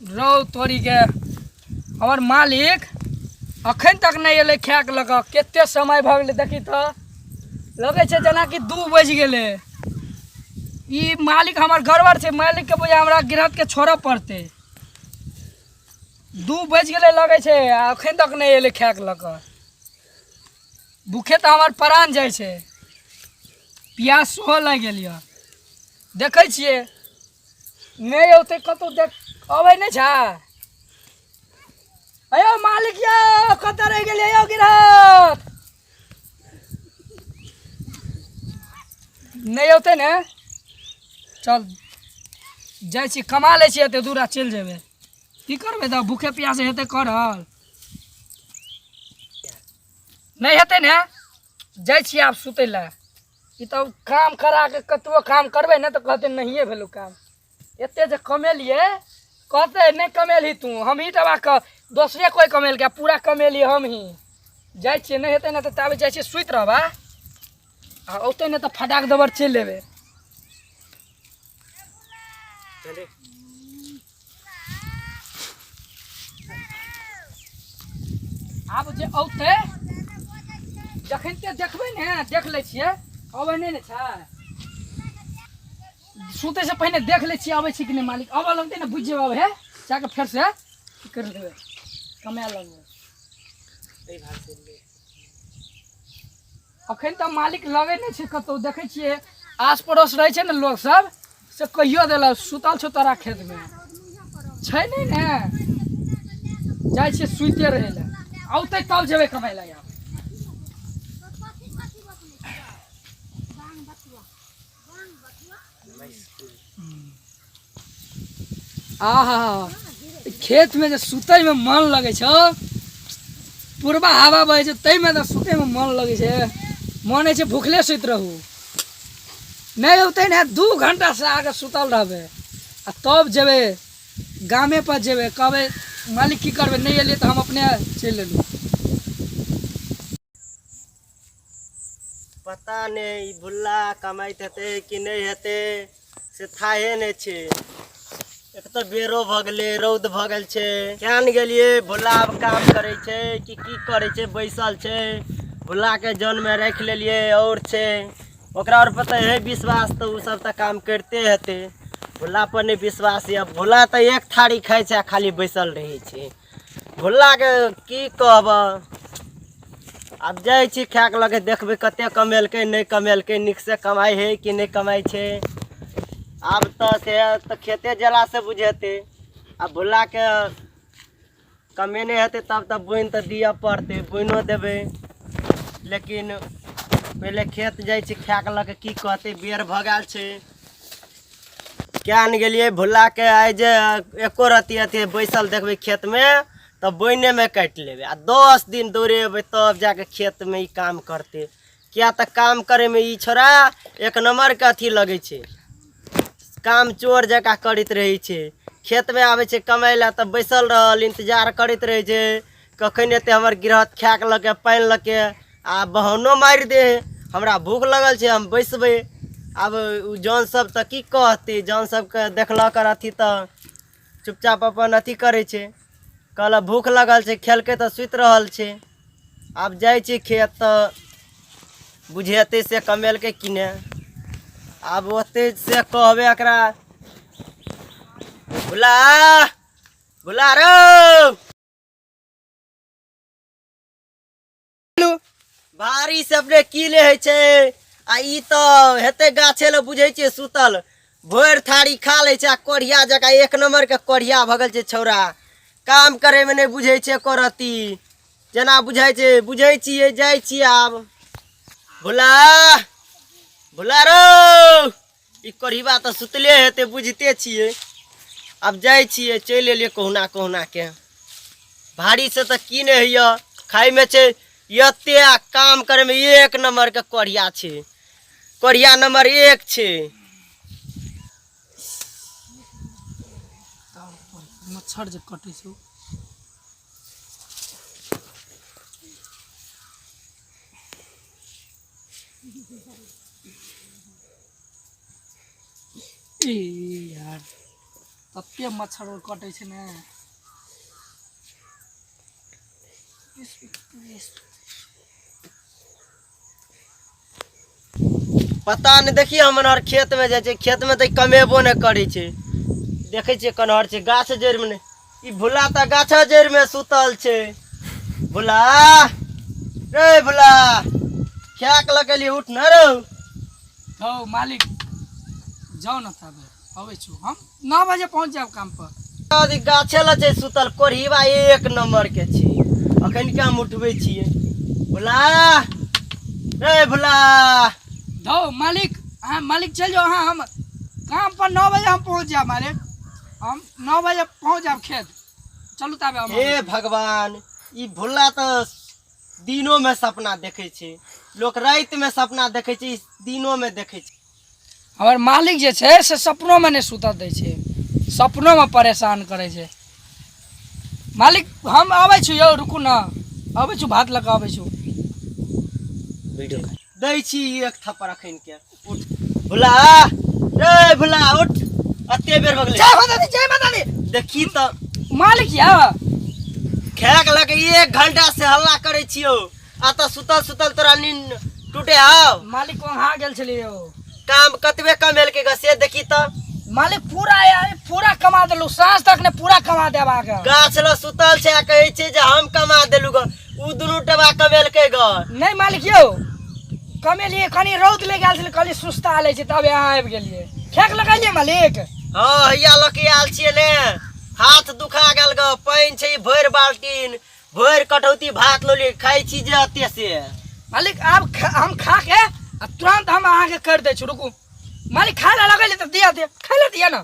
रौ तोरीके हमर मालिक अखन तक नहि एलै खायके लऽ कऽ। कते समय भऽ गेलै देखी तऽ, लगै छै जेनाकि 2 बजि गेलै। ई मालिक हमर गड़बड़ छै, मालिकके बुझाइ हमरा गृहस्थके छोड़ऽ पड़तै। 2 बजि गेलै लगै छै, आ अखन तक नहि एलै खायके लऽ कऽ। भूखे तऽ हमर प्राण जाइ छै, प्यास सेहो लागि गेल यऽ। देखै छियै नहि औतै कतहु, देख अबै नहि छै। अयो मालिक यौ, कतऽ रहि गेलियै यौ गिरहत? नहि औतै ने, चल जाइ छी कमा लै छी एते दूर आ चलि जेबै। की करबै तऽ भूखे प्यासे हेतै करल नहि हेतै ने। जाइ छियै आब सुतै लए। ई तऽ काम करा के कतबो काम करबै ने तऽ कहतै नहिए भेलौ काम। एते जे कमेलियै कहतै नहि कमेलही तू, हमही दबा कऽ दोसरे कोइ कमेलकै, पूरा कमेलियै हमही। जाइ छियै, नहि हेतै ने तऽ ताबे जाइ छियै सुति रहबै, आ औतै ने तऽ फटाक दबर चलि एबै। आब जे औतै जखन ते देखबै ने, देख लै छियै अबै नहि ने छै। सुतै से पहिने देख लै छियै अबै छै कि नहि मालिक। अबऽ लगतै ने बुझि जेबै, अबै है जाके फेर से की करि देबै, कमाए लगबै। अखन तऽ मालिक लगै नहि छै कतहु। देखै छियै आस पड़ोस रहै छै ने लोक सब, से कहियो देलक सुतल छौ तोरा खेतमे छै नहि ने। जाइ छियै सुइते रहै लए, औतै तब जेबै कमाइ लए। आब आहा खेतमे जे सुतैमे मन लगै छौ, पूर्वा हवा बहै छै ताहिमे तऽ सुतैमे मन लगै छै। मन होइ छै भुखले सुति रहू। नहि औतै ने 2 घंटासँ आगे सुतल रहबै, आ तब जेबै गामे पर जेबै, कहबै मालिक की करबै नहि एलियै तऽ हम अपने चलि एलहुँ। पता नहि ई भुल्ला कमाइत हेतै कि नहि हेतै से थाहे नहि छै। एक तऽ बेरो भऽ गेलै, रौद भऽ गेल छै। केहन गेलियै भुल्ला आब काम करै छै कि की करै छै, बैसल छै। भुल्लाके जनमे राखि लेलियै आओर छै ओकरा आओर पर तऽ है विश्वास, तऽ ओ सब तऽ काम करिते हेतै। भुल्ला पर नहि विश्वास यऽ। भुल्ला तऽ एक थारी खाइ छै आ खाली बैसल रहै छै। भुल्लाके की कहबऽ, आब जाइ छी खायके लऽ के, देखबै कते कमेलकै नहि कमेलकै, नीकसँ कमाइ हइ कि नहि कमाइ छै। आब तऽ से तऽ खेते गेलासँ बुझेतै। आ भुल्लाके कमेने हेतै तब तऽ बोनि तऽ दिअ पड़तै, बोनिओ देबै। लेकिन पहिले खेत जाइ छी खायके लऽ के, की कहतै, बेर भऽ गेल छै। किया नहि गेलियै भुल्लाके आइ जे एको रत्ती अथी बैसल देखबै खेतमे तऽ बोनिएमे काटि लेबै, आ 10 दिन दौड़ेबै तब जाके खेतमे ई काम करतै। किया तऽ काम करैमे ई छोड़ा एक नम्बरके अथी लगै छै, काम चोर जकाँ करैत रहै छै। खेतमे आबै छै कमाइ लए तऽ बैसल रहल, इन्तजार करैत रहै छै कखन एतै हमर गृहस्थ खायके लऽ के पानि लऽ के, आ बहानो मारि दे हइ हमरा भूख लगल छै हम बैसबै। आब ओ जन सब तऽ की कहतै, जन सबके देखलक अथी तऽ चुपचाप अपन अथी करै छै, कहलक भूख लगल छै, खेलकै तऽ सुति रहल छै। आब जाइ छी खेत तऽ बुझेतै से कमेलकै कि नहि। आब ओतै से कहबै एकरा, भुला भुला रौ भारी से अपने की ले होइ छै। आ ई तऽ हेतै गाछे लए बुझै छियै सुतल, भरि थारी खा लै छै आ कोढ़िया जकाँ एक नम्बरके कोढ़िया भऽ गेल छै छौड़ा। काम करैमे नहि बुझै छै एको रत्ती, जेना बुझाइ छै बुझै छियै। जाइ छियै आब, भुला भुला रौ ई कोढ़िबा तऽ सुतले हेतै बुझिते छियै। आब जाइ छियै, चलि एलियै कहुना कहुनाके। भारीसँ तऽ की नहि होइए, खाइमे छै एते आ काम करैमे एक नम्बरके कोढ़िया छै, कोढ़िया नम्बर 1 छै। मच्छर जे कटै छै। ई यार तते मच्छर आर कटै छै ने। पता नहि, देखिए हमर आर खेत में जाइ छै, खेत में तऽ कमेबो नहि करै छै। देखै छियै कन्हर छै गाछ जड़ि में, नहि ई भुला तऽ गाछ जड़ि में सुतल छै। भुला रे भुला, खाए के लऽ गेलियै, उठ न रौ। हौ मालिक, जाउ ने तब, अबै छी हम 9 बजे पहुँच जायब काम पर। अथी गाछे लग छै सुतल, कोढ़ीबा एक नंबर के छै। अखन के हम उठबै छियै। भुला रे भुला। धौ मालिक, अहाँ मालिक चलि जाउ अहाँ, हम काम पर 9 बजे हम पहुँच जायब मालिक, हम 9 बजे पहुँच जायब खेत। चलू ताबे हम हे अबै छी। भगवान, ई भुला तऽ दिनो में सपना देखै छै। लोक राति में सपना देखै छै, ई दिनो में देखै छै। हमर मालिक जे छै से सपनोमे नहि सुतऽ दै छै, सपनोमे परेशान करै छै। मालिक हम अबै छी यौ, रुकू ने, अबै छी, भात लऽ कऽ अबै छी। दै छी एक थप्पड़ अखन के। उठ भुला रे भुला, उठ, अते बेर भऽ गेलै। जय माता दी, जय माता दी। देखी तऽ मालिक यौ, खाए के लऽ के 1 घंटा से हल्ला करै छियौ, आ तऽ सुतल सुतल तोरा नींद टूटे हौ। मालिक वहाँ गेल छलियै यौ। काम कतबे कमेलकै ग से देखी तऽ। मालिक पूरा पूरा कमा देलू, साँझ तक ने पूरा कमा देब अहाँके। गाछ लग सुतल छै आ कहै छै जे हम कमा देलू ग, उ दुनू टबा कमेलकै ग। नहि मालिक यौ, कमेलियै, कनी रौद लागि गेल छलै, कहलियै सुस्ता लै छै, तब यहाँ आबि गेलियै। खेक लगेलियै मालिक? हँ, हैया लऽ के आयल छियै ने, हाथ दुखा गेल ग। पानि छै भरि बाल्टीन, भरि कटौती भात लऽ लियै, खाइ छी जे अते से। मालिक आब हम खा के आ तुरंत हम अहाँके कर दै छी। रुकू मालिक, खाय लए लगेलियै तऽ दिअ, दिअ, खाय लए दिअ ने,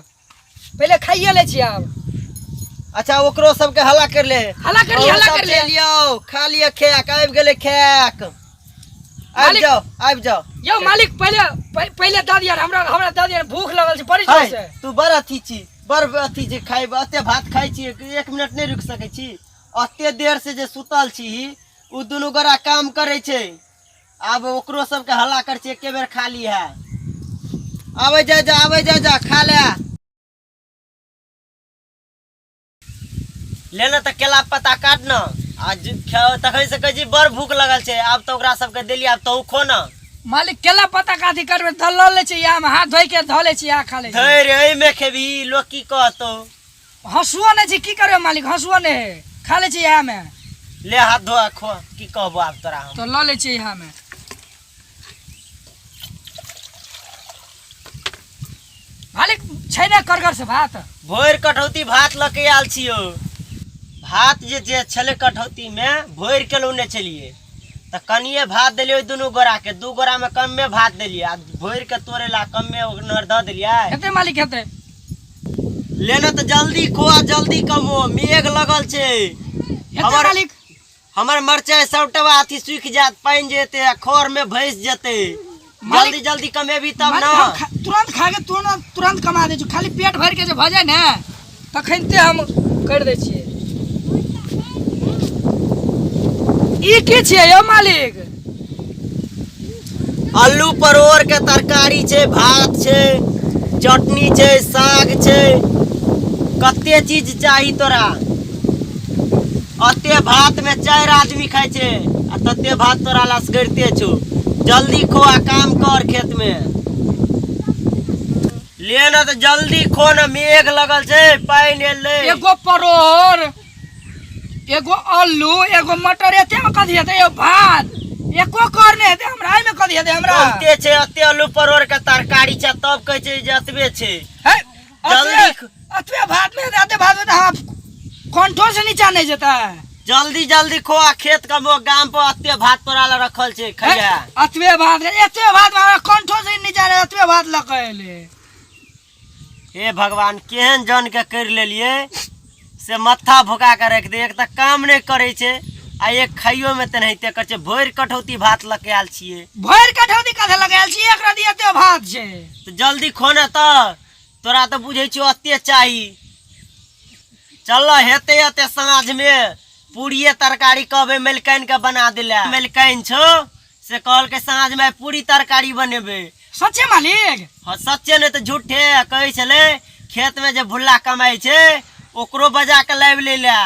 पहिले खाइए लै छी आब। अच्छा, ओकरो सबके हल्ला कर ले। हल्ला कर लियै, हल्ला कर लियै। लियौ, खा लिअ, खेक आबि गेलै, खेक आबि मालिक- जाओ, आबि जाओ। यौ मालिक, पहिले पहिले दऽ दिअ हमरा, हमरा दऽ दिअ, भूख लगल छै बड़ी जोर है, से। तू बड़ अथी छी, बड़ अथी जे खाइ, अते भात खाइ छी, 1 मिनट नहि रुकि सकै छी। अते देर से जे सुतल छी, उ दुनू गोरा काम करै छै, आब ओकरो सबके हल्ला कर छै, एके बेर खा ली है। आबै जा जा, आबै जा जा, खा ले। ले ने तऽ केला पत्ता काट न, आ तखन से कहै छी बड़ भूख लगल छै। आब तऽ ओकरा सबके देलियै, आब तहू खो न। मालिक केला पत्ता काथी करबै, धऽ लऽ लै छी, इएहमे हाथ धोइ के धऽ लै छी, इएह खा लै छी। धरि एहिमे खेबही, लोक की कहतौ? हँसुओ नहि छै, की करबै मालिक, हँसुओ नहि है, खा लै छी इएहमे। ले हाथ धो आ खो, की कहबो आब तोरा हम। तऽ लऽ लै छी इएहमे। मालिक छै ने करगर से भात? भरि कटौती भात लऽ के आयल छियौ। भात जे जे छलै कटौती मे भरि के लौने छलियै, तऽ कनिये भात देलियै ओहि दुनू गोरा के, 2 गोरा मे कमे भात देलियै, आ भरि के तोड़े ला कमे ओनहर दऽ देलियै। हेतै मालिक, हेतै। ले ने तऽ जल्दी खो आ जल्दी कमो, मेघ लगल छै। हेतै मालिक। हमर मरचाइ सबटा अथी सूखि जायत, पानि जे एतै आ खर मे भसि जेतै। मालिक- जल्दी जल्दी कमेबी तब मालिक, ना। हम तुरंत खा के तुरंत तुरंत कमा दै छी, खाली पेट भरि के जे भऽ जाय ने तखनते हम करि दै छियै। ई की छियै यौ मालिक? आलू परोड़ के तरकारी छै, भात छै, चटनी छै, साग छै, कते चीज चाही तोरा? अते भात में 4 आदमी खाइ छै आ तते भात तोरा लसगरिते छौ। जल्दी खो आ काम कर खेत में। ले न तऽ जल्दी खो न, मेघ लगल छै, पानि एलै। एगो परोड़, एगो आलू, एगो मटर, एते में कथी हेतै यौ? भात एको कर नहि हेतै हमरा, एहिमे कथी हेतै हमरा? बहुते छै, एते आलू परोड़ के तरकारी छै, तब कहै छै जे एतबे छै। है, जल्दी एतबे भात में हेतै, एते भात में तऽ हमरा कंठो से नीचा नहि जेतै। जल्दी जल्दी खो आ खेत कमो, गाम पर एते भात तोरा लए रखल छै, खइहे। एतबे भात, एतबे भात में हमरा कंठो से नीचा नहि, एतबे भात लऽ कऽ एलै। हे भगवान, केहन जन के करि लेलियै से मत्था भोका के राखि दे। एक तऽ काम नहि करै छै आ एक खाइयो में तेनाहिते करै छै। भरि कटौती भात लऽ के आयल छियै। भरि कटौती कथी लऽ के आयल छियै? एकरा दिया एते भात छै। तऽ जल्दी खो ने तऽ, तोरा तऽ बुझै छियौ एते चाही। चल हेतै एते साँझ में पूड़िये तरकारी कहबै मलिकाइन के बना देला। मलिकाइन छौ से कहलकै साँझ में पूरी तरकारी बनेबै। सच्चे मालिक? हाँ सच्चे, नहीं तऽ झूठे। कहै छलै खेत में जे भुल्ला कमाइ छै ओकरो बजा के लाबि लै लए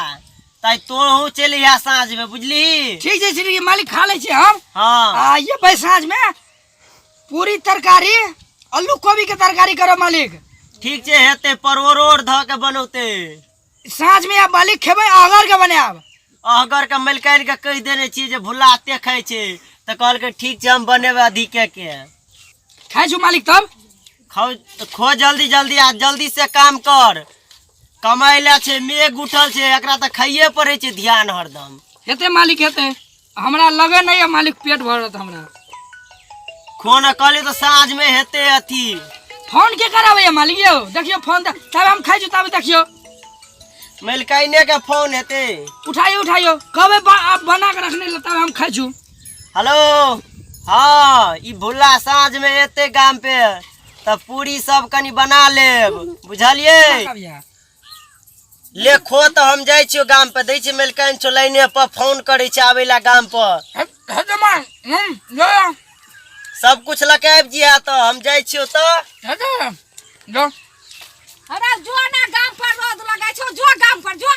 ताइ तोहू चलि अइहा साँझ में बुझली। ठीक छै श्री मालिक, खा लै छी हम। हाँ। आ ये भाई साँझ में पूरी तरकारी आलू कोबी के तरकारी करो मालिक। ठीक छै, हेतै, परोड़ो आर धऽ के बनौतै। साँझ में आब मालिक खेबै अहगर के बनायब। अहगर के मलिकानि के कहि देने छियै जे भुल्ला एते खाइ छै, तऽ कहलकै ठीक छै हम बनेबै अधिके के। खाइ छु मालिक तब? खाउ खो जल्दी जल्दी आ जल्दी से काम कर, कमाइ लए छै, मेघ उठल छै, एकरा तऽ खाइए पड़ै छै ध्यान हरदम। हेतै मालिक हेतै, हमरा लगे नहीं है मालिक पेट भरत हमरा। खो ने कहली तऽ साँझ में हेतै अथी। फोन के कराबै है मालिक यौ? देखियौ फोन तब हम खाइ छी तब देखियौ। मलिकाइने के फोन हेतै। उठाइयो उठाइयो, कहबै आब बना के रखने ला तब हम खाइ छु। हेलो, हाँ ई भुल्ला साँझ में एते गाम पे तऽ पूरी सब कनि बना लेब, बुझलियै? ले खो तऽ हम जाइ छियौ गाम पे, दै छियै मलिकाइन छौ लाइने पर फोन करै छै आबै ला गाम पर। सब कुछ लऽ के आबि जिहा तऽ हम जाइ छियौ तऽ। जो। अरे जो ना गाम पर रौद लगै छौ, जो गाम पर जो।